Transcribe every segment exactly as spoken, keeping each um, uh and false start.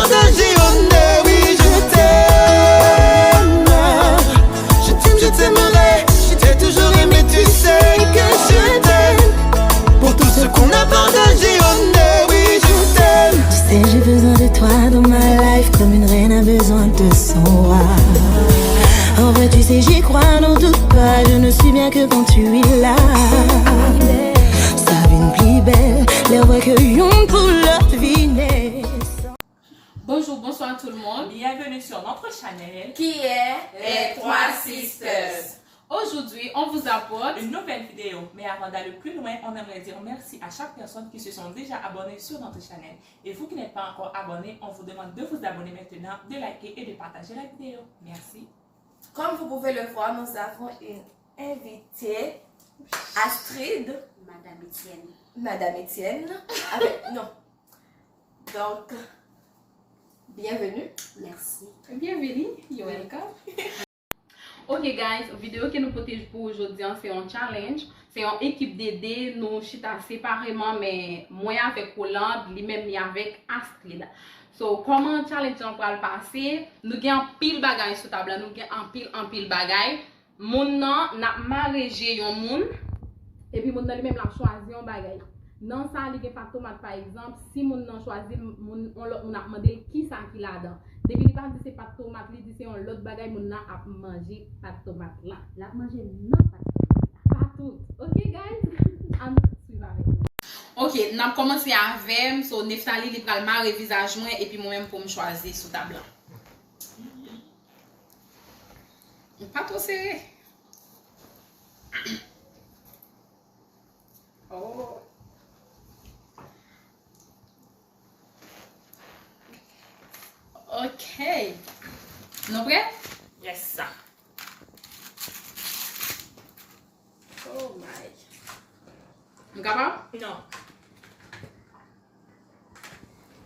Partagé, oh non, oui, je t'aime. Je t'aime, je t'aimerai. Je t'ai toujours aimé, tu sais que je t'aime. Pour tout ce qu'on a partagé, oh non, oui, je t'aime. Tu sais, j'ai besoin de toi dans ma life comme une reine a besoin de son roi. En vrai, tu sais, j'y crois, n'en doute pas, je ne suis bien que quand tu es là. Sa vin pli bèl lè w wè ke youn pou lòt vini. Bonjour, bonsoir tout le monde. Bienvenue sur notre channel. Qui est Les Trois Sisters. Aujourd'hui, on vous apporte une nouvelle vidéo. Mais avant d'aller plus loin, on aimerait dire merci à chaque personne qui se sont déjà abonnés sur notre channel. Et vous qui n'êtes pas encore abonné, on vous demande de vous abonner maintenant, de liker et de partager la vidéo. Merci. Comme vous pouvez le voir, nous avons une invitée, Astrid. Madame Etienne. Madame Etienne. Avec, non. Donc, bienvenue. Merci. Bienvenue. You're welcome. Ok guys, videyo ke nou pote pou jodi an se yon challenge, se yon ekip de de, nou chita separeman, men mwen avèk Roland, li menm li avèk Astrid. So, kòman challenge lan pral pase? Nou gen anpil bagay sou tab la, nou gen anpil, anpil bagay. Moun nan, n ap mare je yon moun, epi moun nan li menm l ap chwazi yon bagay. Nan sa, li gen pat tomat, pa egzanp, si moun nan chwazi moun, yon lòt moun ap mande l kisa ki ladan. Depi li pa di se pat tomat, li di se yon lòt bagay, moun nan ap manje pat tomat la. L ap manje nan pat tomat la. Pa tout. Ok, guys? Ann swiv avèk nou. Ok, n ap kòmanse avè m. So, Neftali, li pral mare vizaj mwen, epi mwen menm pou m chwazi sou tab la. Pa twò sere. Oh. Ok. Nou prè? Yes, sa. Oh my. M kapab? Non.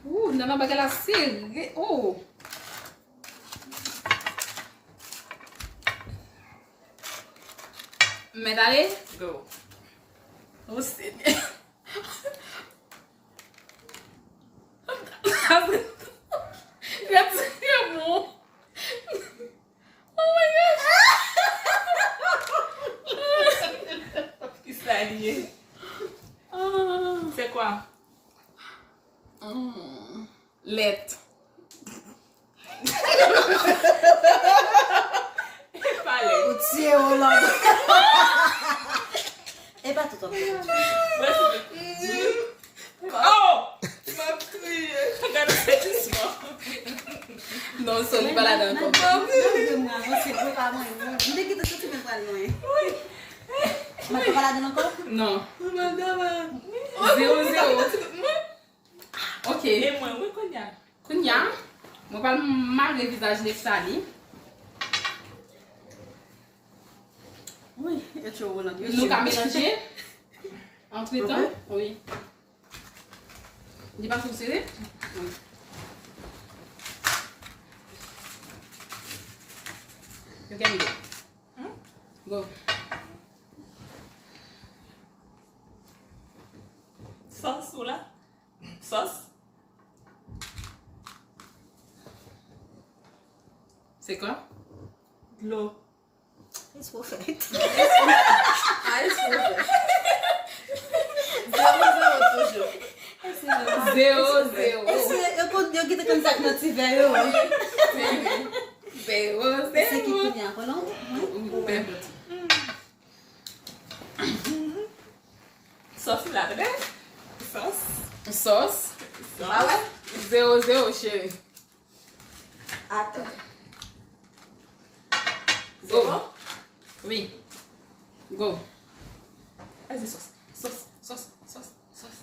Ooh, nan bagay la sere. Oh. Mèt ale? Go. Oh, Senyè. Retire mwen. Oh my gosh. Kisa li ye? Ah. C'est quoi? Hmm. Lèt. E pa lèt. Ou tiye Roland. E pa tout w ap fè. Mwen se te di. Oh! M ap kriye. Gade satisfan. Non, so li pa ladan ankò. Malgre mwen avanse, mwen pa mwen. Mwen te kite santi mwen pral lwen. Wi. Mwen pa ladan ankò? Non. Zero zero. Ok. E mwen, wi, kounye a. Kounye a, mwen pral mare vizaj Neftali. Wi, e tro Roland. Nou ka melanje. Antretan, wi. Li pa twò sere? Wi. You can go. Hmm? Go. Sòs ou la? Sòs? C'est quoi? Dlo. It's perfect. Ah, it's perfect. Zero zero toujou. Zero zero. Yo kite konn sa k nan ti vè yo. Zero zero. Se ki kounye a, Roland? Mwen? Wi, mwen. Sòs la, tande? Sòs. Sòs. Sòs. Zero zero, cheri. Atann. Go. Wi. Go. Vas-y, sòs. Sòs, sòs, sòs, sòs.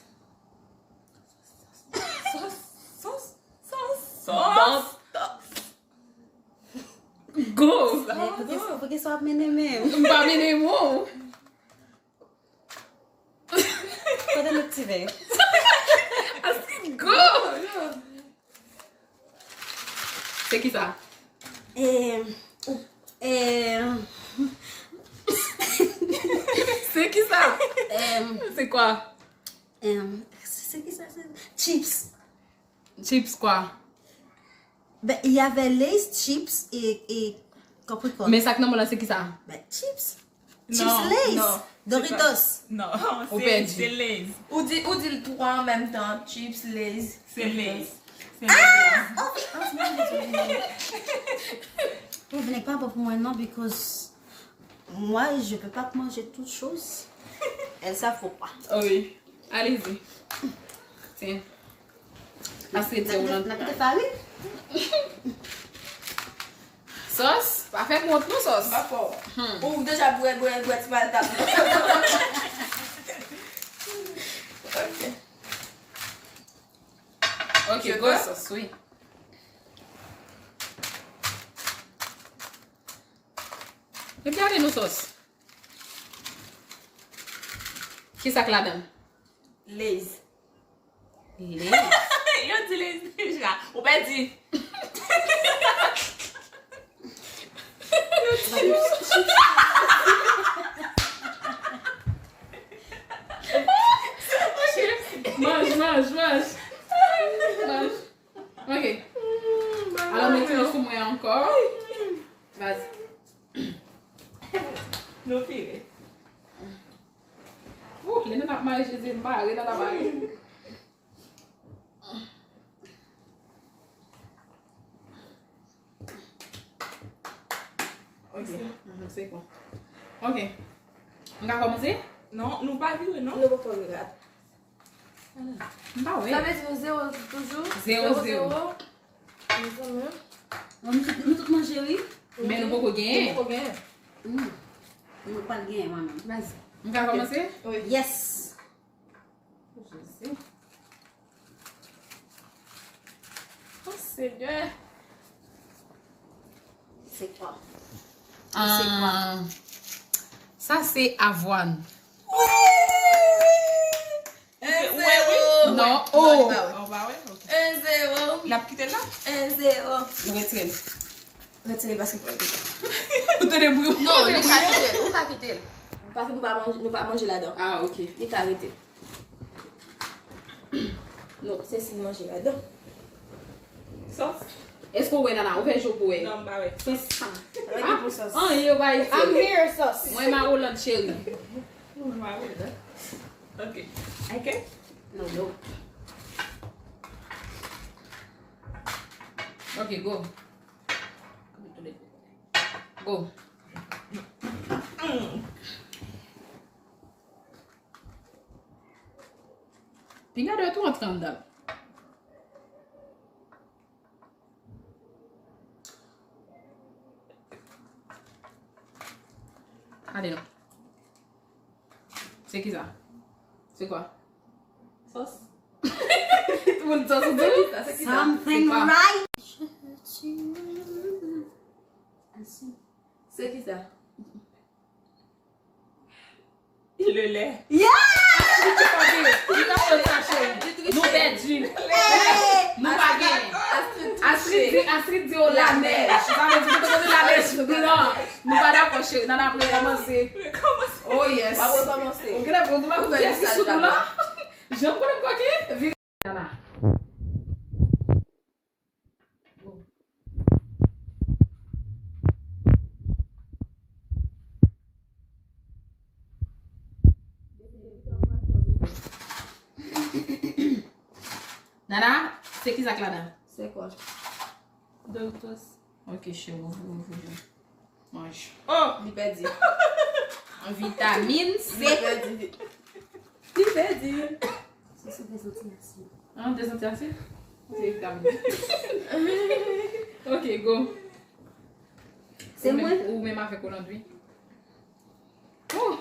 Sòs, sòs, sòs, sòs, sòs. Go. Men, poukisa, poukisa w ap mennen menm? M pa mennen menm. Kote lòt ti vè yo? Astrid, go! Se ki sa? Eh, ou, eh, Se ki sa? Eh, Se kwa? Eh, se, se ki sa? Se chips. Chips kwa? Ben, il y avait Lay's, chips et, et capricorn. Men sa k nan men w la se ki sa? Ben, chips. Chips Lay's. Doritos. Non, se Lay's. Ou di, ou di l twa an menm tan, chips, Lay's. Se Lay's. Vous venez pas pour moi, non, because moi, je peux pas manger toute chose. Elles savent pas. Oh oui. Allez-y. Tiens. Astrid di ou nan. N ap kite fari. Sòs, pa fè m wont non sòs. Pa fò. Ou deja bwè, bwè, bwè ti malta. Ok, go sòs, wi. Epi ale nou sòs. Kisa k ladan? Lay's. Lay's. Yo di Lay's deja. Ou pèdi. Manj, manj, manj. Manj. Ok. Alò, mete yo sou mwen ankò. Vas-y. Nou pire. Ouh, lè nan ap mare, Jezi, mare nan ap mare. Ok. Mhm, se bon. Ok. M ka kòmanse? Non, nou pa vire, non? Nou poko vire. M pa wè. Sa vle di nou zewo toujou? Zewo, zewo. Mezanmi. Bon, nou tout, nou tout manje, wi. Men nou poko genyen. Nou poko genyen. Mm. Nou pral genyen, mwen menm. Vas-y. M ka kòmanse? Wi. Yes. Jezi. Oh, Senyè. C'est quoi? Ah, sa se avwàn. Un zéro. Non, oh. An ba wè? Ok. Un zéro. N ap kite l la? Un zéro. Nou retire l. Retire l paske pou Ou tande bri? Non, li ka kite l. Ou ka kite l. Paske nou pa manje, nou pa manje ladan. Ah, ok. Li ka rete. Non, se si manje ladan. Sòs? Èske w wè, Nana? Ou fè je w pou wè? Non, m pa wè. Sòs sa. Ann pou sòs. An, yo bay. I'm here, sòs. Mwen, Mawoland cheri. M pa wè la. Ok. Ok. Non, non. Ok, go. Go. Pinga dwe tou antre anndan. Ale non. Se ki sa? Se kwa? Sòs? Tout moun sòs ou di? Sa, se ki sa? Something pas. Right. Se ki sa? Le lè. Li pa fè sa, cheri. Nou pèdi. Nou pa gen. Astrid di, Astrid di o la nèj. Sa vle di nou te konn la nèj blan. Nou pa dakò, cheri. Nan apre kòmanse. Oh yes. W ap rekòmanse. Ou genlè pran tou la. Jezi sou nou la. Jan konnen m koke. Vire. Nana. Nana, se ki sa k ladan? Se kwa? Doritos. Ok, cheri, ou, ou, ou, ou. Manj. Oh! Li pèdi. Vitamin C. Li pèdi. Li pèdi. Se sou de zantiyasid. An, de zantiyasid? Se vitamin. Ok, go. Se mwen? Ou menm avèk Roland, wi. Oh!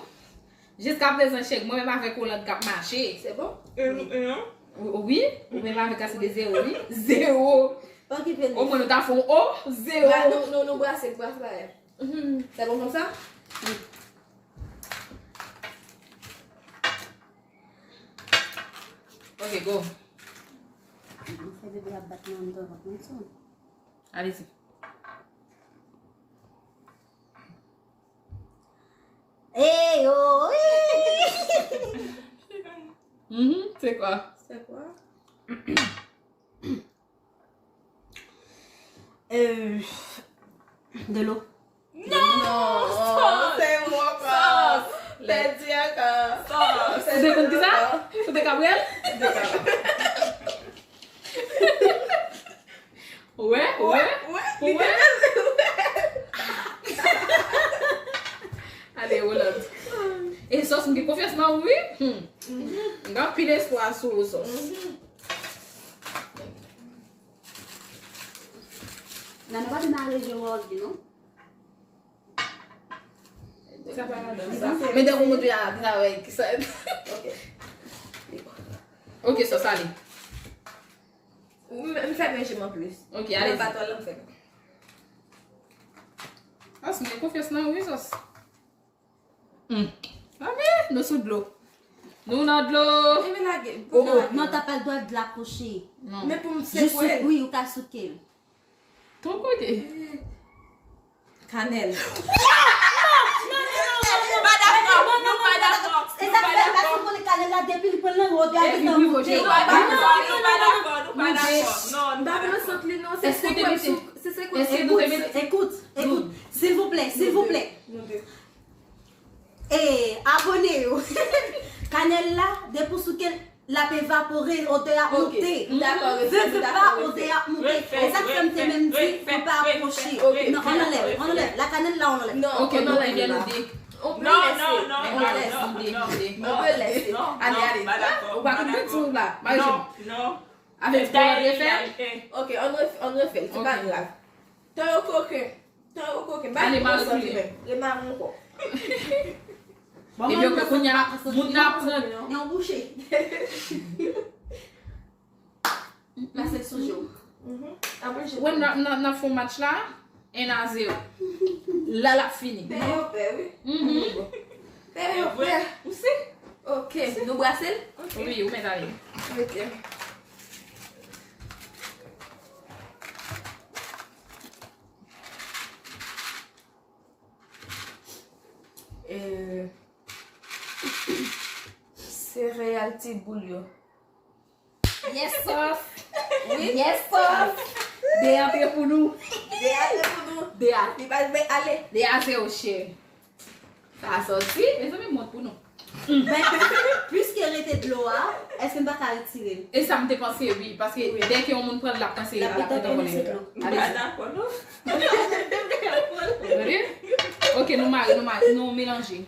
Jiska prezan, chèk mwen menm avèk Roland k ap mache. Se bon? E nou, e an? Wi, ou menm avèk Astrid de zewo, wi. Zewo. Pa okipe nou. Omwen nou ta fè yon O, zewo. Ba, nou, nou, nou brase, brase bagay. Se bon konsa? Ok, go. Mwen fè bebe ap bat nan anndan vant mwen tou. Allez-y. Hey, oh, hey. Mhm, c'est quoi? C'est quoi? Hey, Delo. Non, se ou ankò. Pèdi ankò. Ou te konn ki sa? Ou te ka wè l? Wè, wè, wè. Ale, Roland. E Sòs, m gen konfyans nan ou, wi. M gen anpil espwa sou ou, Sòs. Nan nou pa te mare je wè òg li, non? Sa pa ladan sa. Men depi w montre a, deja wè ki sa. Ok, Sòs, ale. M fèmen je m anplis. Ok, ale. Nan batòl la, m fèmen. Sòs, m gen konfyans nan ou, wi, Sòs. Hmm. Anben, nou sou dlo. Nou nan dlo. Enben lage. Oh, oh. Non, ta pa l dwa dlo kouche. Non. Men pou m sekwe. Wi, ou ka souke l. Ton kote. Kanèl. Pa dakò, nou pa dakò. E sa k fè paske w konnen kanèl la depi l pran nan odè a gentan monte. Nou pa dakò, nou pa dakò, nou pa dakò. Non, nou pa dakò. M pa vle sant li non, se sekwe m sou, se sekwe m sou. Ekout, ekout, ekout. Silvouplè, silvouplè. E abone yo. Kanèl la, depi w souke l, l ap evapore, odè a ap monte. Veve pa, odè a ap monte. E sa k fè m te menm di pou pa apwoche. Non, ann anlè, ann anlè. La kanèl la, ann anlè. Ok, nou, ebyen nou de. On peut laisser. On peut laisser. On peut laisser. Ale, ale. Ou pa konn penti w la. Mari Jim. Avèk dlo w ap refè. Ok, ann refè l, se pa grav. Tan yo koken. Tan yo koken. Ba li yon sòs li menm. Remare ankò. Ebyen, ok, kounye a, moun nan ap pran. Yon bouche. Pase sou je w. Wè, n ap, n ap, n ap fè yon match la, en a zewo. La, l ap fini. Pè yo pè, wi. Pè yo pè. Ou si? Ok, nou brase l? Wi, ou mèt ale. Ok. Eh, sereyal ti boul yo. Yes, Sòs. Wi. Yes, Sòs. De antre pou nou. De antre pou nou. De a. Li pa vle ale. De a zewo, cheri. Sa a sòti. Mezanmi, m wont pou nou. Ben, piske rete dlo a, èske m pa ka retire l? E sa m te panse, wi. Paske dèke yon moun pran l, l ap panse l ap pran dlo. M pa dakò, non. Tande? Ok, nou mare, nou mare, nou melanje.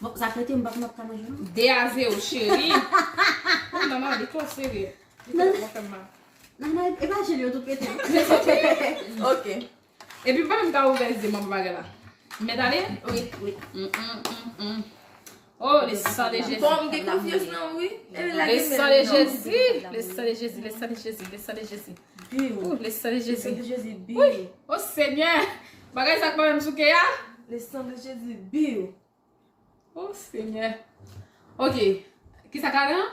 Bon, sa k rete, m pa konn ap ka manje, non. De a zewo, cheri. Ou nan mare twò serye. Li fè mal. Nan, nan, e pa je l yo tou pete. Ok. Epi m pa menm ka ouvè zye m ap bagay la. M mèt ale? Wi, wi. Oh, le sang de Jésus. Bon, m gen konfyans nan ou, wi. Le sang de Jésus. Le sang de Jésus, le sang de Jésus, le sang de Jésus. Oh, le sang de Jésus. Wi. Oh, Senyè. Bagay sa k pa menm souke a. Le sang de Jésus, biw. Oh, Senyè. Ok. Kisa k ladan?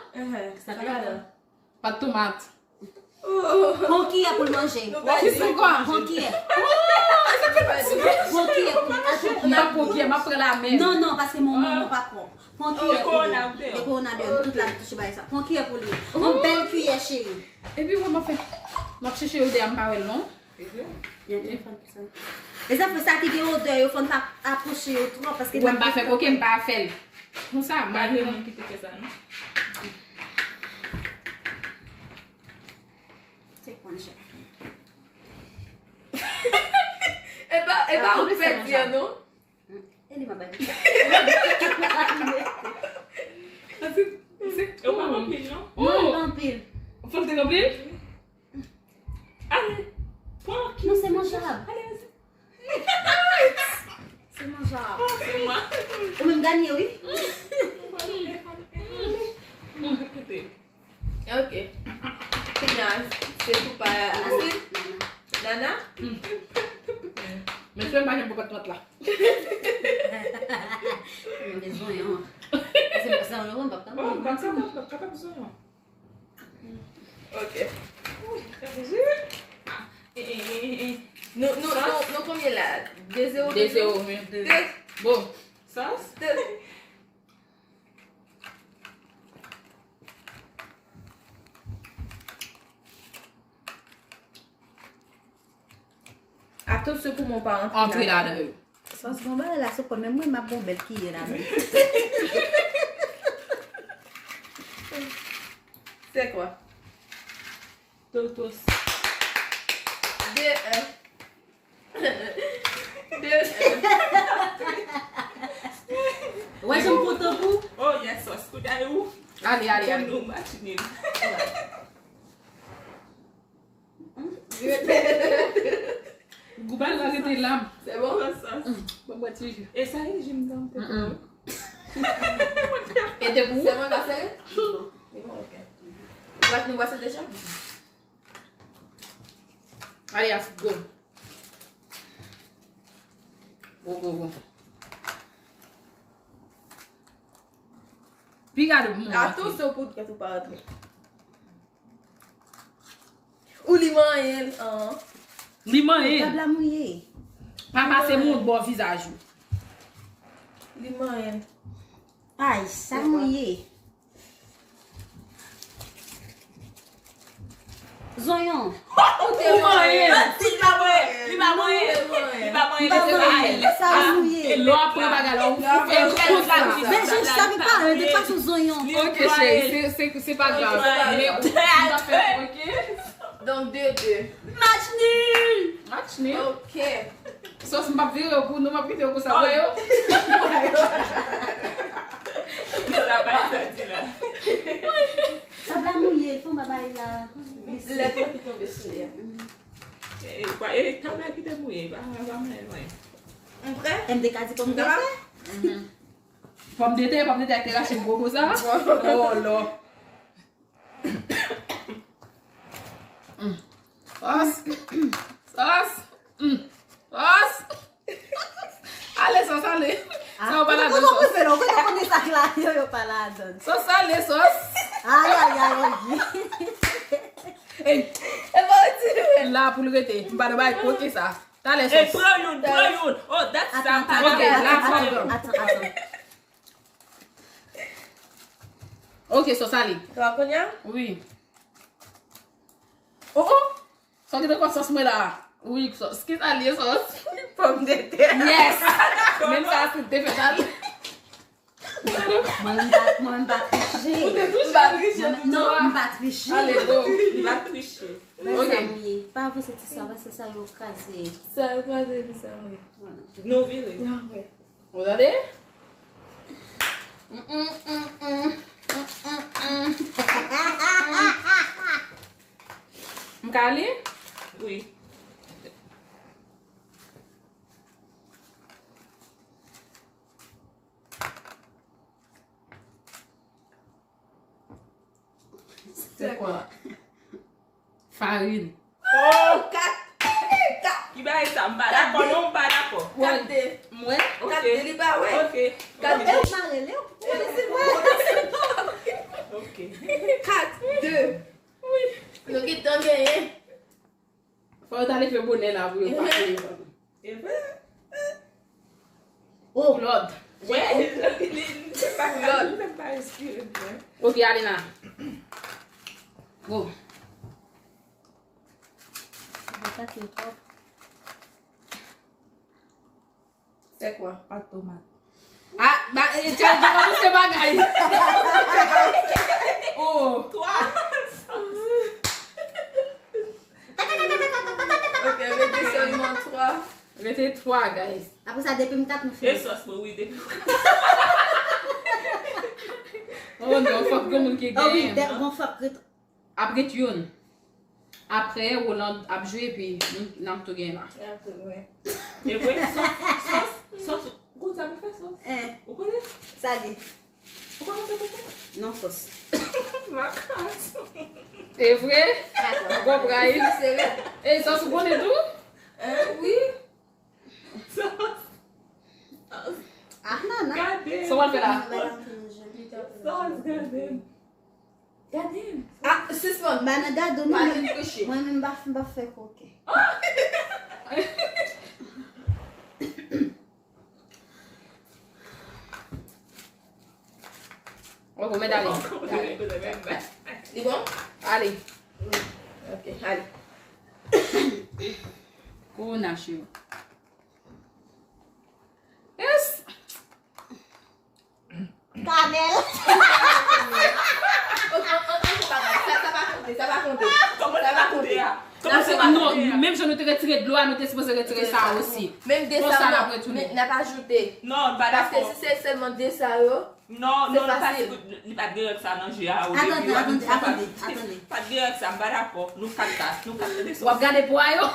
Kisa k ladan? Pat tomat. Pran kiyè pou l manje. Kisa ankò? Pran kiyè. Pran kiyè pou l. M pa pran kiyè, m ap pran lamen. Non, non, paske mwen, mwen pa pran. Pran kiyè pou li. E kowona deyò, nou tout la nou touche bagay sa. Pran kiyè pou li. Yon bèl kiyè, cheri. Epi wè m ap fè. M ap chèche odè a, m pa wè l non. Gen telefòn pou sa. E sa fè sa ki gen odè yo, fò n pa apwoche yo twòp, paske... Wè, m pa fè koke, m pa fè l. Konsa, m pa vle moun ki te fè sa non. Se konn chè. E pa, e pa ou k pèdi an non. E li pa bay. Se, se, yo pa anpil non. Non, li pa anpil. Fòk te anpil? Ale. Pran ki. Non, se manjab. Ale, ale. Se manjab. Se mwen. Ou menm ganye, wi. Ok. Kounya, se tou pa asid. Nana. Men fè m pa janm pran plant la. Mwen bezwen an. Se pa sa, mwen pa kapab bezwen an. Ok. Nou, nou, nou, nou konbyen la? De zewo. De zewo, wi. De. Bon. Sòs? De. Tout se pou mwen pa antre ladan yo. Sòs bon bagay la, se kòm menm mwen, m ap bon bèl kiyè ladan. C'est quoi? Totos. De un. De un. Wè, jan m kontan pou. Oh, yes, sòs. Kounye a, ou. Ale, ale, ale. Nou match nil. Gou bagay la rete la. Se bon? Bon, bon, ti jou. E sa e jim nan te pran. E te pou ou? Se mwen ka sere? Bon, ok. Ou pa fini bwase deja? Ale, as, go. Go, go, go. Pi gade pou mwen. Atou se pou kèt ou pa rantre. Ou li manyen l, an. Li manyen. Tab la mouye. Pa pase moun bò vizaj ou. Li manyen. Ay, sa mouye. Zonyon. Ou te manyen. Li pa manyen. Li pa manyen. Li pa manyen. Li pa manyen. Sa mouye. E lò apre bagay la, ou fè konsa. Men jis sa, men pa de fason zonyon. Ok, cheri, se, se, se pa grav. Men ou pa fè, ok? Donk, de de. Match nul! Match nul? Ok. Sòs, m p ap vire yo pou nou, m ap kite yo konsa. Wè yo? Sa pa sa di la. Tab la mouye, fò m bay la. Lèt mwen ki tonbe sou li a. E, e, tab la ki te mouye, pa, pa mwen, mwen. M prè? M te ka di kòm konsa? Pòmdetè, pòmdetè ak te rache gwo konsa. Oh, lò. Mm. Sòs. Sòs. Mm. Sòs. Ale, sòs, ale. Sa yo pa ladan sòs. Ou konnen sa k la, yo, yo pa ladan. Sòs, ale, sòs. Ay, ay, ay, ay. Ey. E pa ti. La pou l rete. M pa nan bay kote sa. Talè sòs. Ey, pran youn, pran youn. Oh, that's sa. Ok, la, pran youn. Atann, atann. Ok, sòs ale. Sa va kounye a? Wi. Oh, oh! Sa ki te kon sòs mwen la? Wi, sòs. Ki sa l ye, sòs? Pòmdetè. Yes! Menm sa, se te fèt ale. Mwen, m pa, mwen, m pa triche. Ou te triche? M pa triche. Non, m pa triche. Ale, go. M pa triche. Ok. Mezanmi, pa avanse ti sa, paske sa yo kraze. Sa yo kraze, mezanmi. Nou vire. Ou tande? Mm, mm, mm, mm. Mm, mm, mm. M ka li? Wi. C'est quoi? Farin. Oh, kat. Kat. Ki bagay sa? M pa dakò, non, m pa dakò. Kat de. Mwen? Ok. Kat de, li pa wè. Ok. Kat de. Mwen se mwen. Ok. Kat de. Wi. Nou gentan genyen. Fò yo ta leve bonè la pou yo pase. E vre? Oh, Lòd. Wè, li, li, li pa, li pa respire byen. Ok, Alina. Go. Sa ki twòp. C'est quoi? Pâte tomate. Ah, ba, e, tchè, di mwen se bagay. Oh. Twa. Ok, rete sèlman twa. Rete twa, guys. Apre sa, depi m kat, nou fini. E sòs mwen, wi, depi. Oh non, fòk gen moun ki genyen. Oh, wi, bon, fòk ret. Ap ret youn. Apre, Roland ap jwe, epi nou, n ap tou gen la. N ap tou gen. E vre, sòs, sòs, sòs. Ou konn sa pou fè sòs? Eh. Ou konnen? Sa li. Ou pa konn sa pou fè? Non, sòs. Makas. E vre? Bon, Brahim. E sòs, ou konnen tou? Eh, wi. Sòs. Ah, nana. Gade. Sa w ap fè la? Sòs, gade. Gade m. Ah, sispann. Ba nan gade w, mwen menm, mwen menm, m pa, m pa fè koken. Ok, mèt ale. Li bon? Ale. Ok, ale. Corona, cheri. Yes. Kanèl. Sa pa konte, sa pa konte. Sa pa konte. Non, menm jan nou te retire dlo a, nou te sipoze retire sa osi. Menm de sa, n ap ajoute. Non, m pa dakò. Paske si se sèlman de sa yo, Non, non, li pa t gen règ sa nan je a o debi. Atande, atande, atande, atande. Pa t gen règ sa, m pa dakò. Nou kat kat, nou kat kat. W ap gade pwa yo?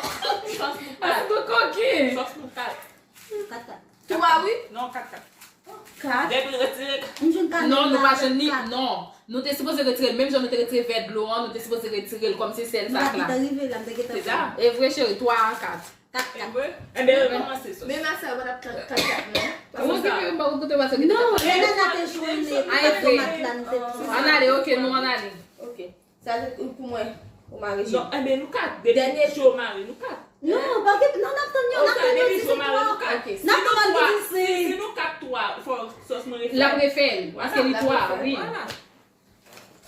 Sòs nou kat. Atande koki. Sòs nou kat. Kat kat. Twa, wi. Non, kat kat. Kat. Depi retire. M jwenn kanèl. Non, nou pa jwenn li. Non. Nou te sipoze retire l menm jan nou te retire vè dlo an, nou te sipoze retire l kòm se sèl sa la. Mwen te rive la, m te gentan. Se sa. E vre cheri, twa a kat. Kat kat. Ebyen, rekòmanse sòs. Men mache a pa t ap kat kat non. Mwen okipe m pa koute pase ki te Non, kat. Renata te jwenn Aye, tomat la, m te. Ann ale, oke, nou ann ale. Ok. Sa se pou mwen. Ou mare je. Non, ebyen, nou kat. Depi je w mare, nou kat. Non, pa gen, non, n ap tann yo, n ap tann yo ti se twa. Ok. N ap tann yo ti se. Si nou kat twa, fò sòs mwen refè. L ap refè l, paske li twa, wi. Vwala.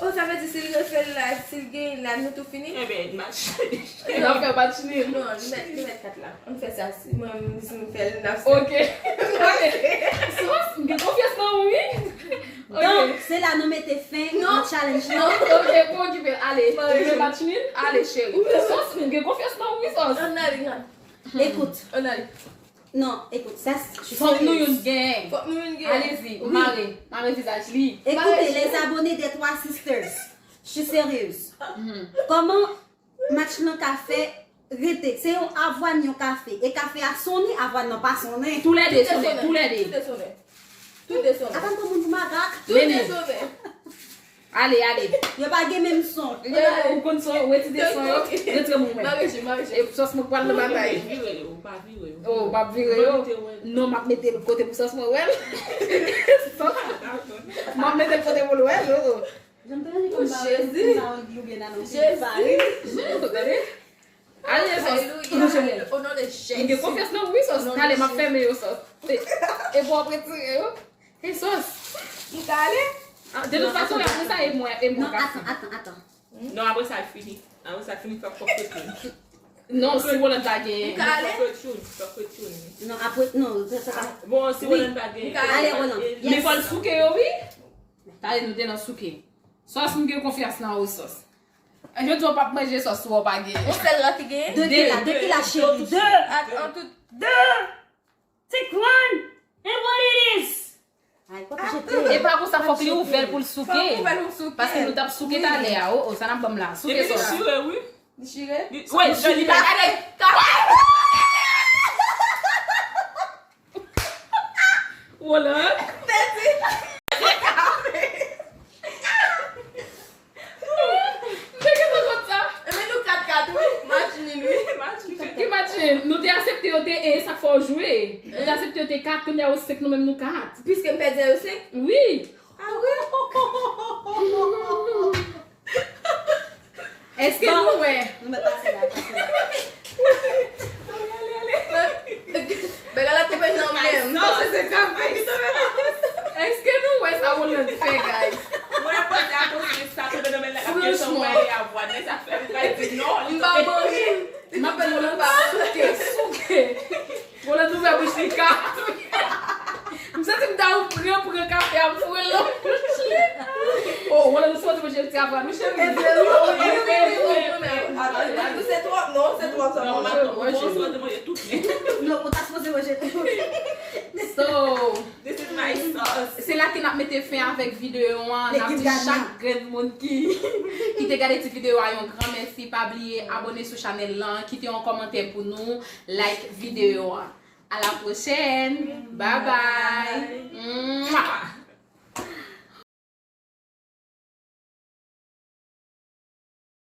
Oh, sa vle di si l refè l la, si l genyen la, nou tou fini? Ebyen, match. N ap fè match nil. Non, li mèt, li mèt kat la. Ann fè sa, si mwen, si m fè l, n ap fè. Ok. Ok. Sòs, m gen konfyans nan ou, wi. Donk, se la nou mete fen nan challenge lan. Ok, pa okipe l. Ale, nou jwe match nil? Ale, cheri. Sòs, m gen konfyans nan ou, wi, Sòs. Ann ale, ann. Ekout. Ann ale. Non, écoute, ça, je suis Fòk nou sérieuse. Youn gen. Fòk nou youn gen. Alezi, mare, mare vizaj li. Écoutez, les abonnés des Trois Sisters, je suis sérieuse. Kòman match lan ka fè rete? Se yon avwàn yon ka fè. E kafe a sonnen, avwàn nan pa sonnen. Toulède sonnen, toulède. Tout est sonné. Tout est sonné. Atann pou moun pou makak. Tout est sonné. Ale, ale. Yo pa gen menm son. Ou konn son, ou retire son yo, retire mwen. Mare je, mare je. E sòs mwen pral nan batay. Vire yo, pa vire yo. Oh, m ap vire yo. Non, m ap mete l kote pou sòs mwen wè l. Sòs. M ap mete l kote pou l wè l. Oh. Jan m te ranje kòm pa Jezi. Ou byen nan non. Jezi. Tande? Ale, Sòs. Alelouya. Au nom de Jésus. M gen konfyans nan ou, wi, Sòs. Talè m ap fèmen yo, Sòs. E, e pou w ap retire yo. E Sòs. M ka ale? Ah, de tout fason, apre sa, e mwen, e mwen Non, ka atan, atan, atan. Non, apre sa, fini. Apre sa, fini, fòk fòk fini. Non, si Roland pa genyen. M ka ale? Fòk retchoun, fòk retchoun. Non, apre, non, se se pa. Bon, si Roland pa genyen. M ka ale? Ale, Roland. Men fò l souke yo, wi. Talè nou te nan souke. Sòs, m gen konfyans nan ou, Sòs. E jodi w ap manje sòs, ou pa genyen. Yon sèl rat ki genyen? De ki la, de ki la, cheri. De. Ak an tout. De. Take one. And what it is? Ay, pa jete. E pa konsa, fòk li ouvè l pou l souke. Fòk ouvè l pou souke. Paske nou t ap souke talè a. Oh, oh, sa n ap ban m la. Souke Epi li sòs la. Chire, wi. Li chire? Li- Wi, li pa gade. Roland. M te gentan konn sa. Ebyen nou kat kat, wi. Match nil, wi. Ki match nil? Nou te aksepte yo te en, sa k fè w jwe. Nou te aksepte yo te kat, kounye a yo senk, nou menm nou kat. Piske m pèdi a yo senk? Wi. Ah, wi? Èske nou wè? Nou mèt pase la, pase la. Bagay la tonbe nan men m. Non, se se kafe. Èske nou wè sa Roland fè, guys? Mwen ap poze a poze sa tonbe nan men la, ap kesyon mwen e avwa, men sa fè m pa di non. M pa manje. M ap di Roland souke, souke. Roland ouvè bouch li ka. M santi m ta ou pran, pran kafe a, m foure l nan bouch li. Oh, Roland, nou soti manje ti avwa, nou cheri. Se twòp, non, se twòp sa. Non, Mwen, mwen, mwen, mwen, mwen, mwen, tout. Non, ou ta sipoze manje tout. So, This is my sauce. Se la ke n ap mete fen avèk videyo an. N ap di chak grenn moun ki, ki te gade ti videyo a yon gran mèsi. Pa bliye abòne sou chanèl lan, kite yon kòmantè pou nou, like videyo an. A la pwochèn. Bye bye.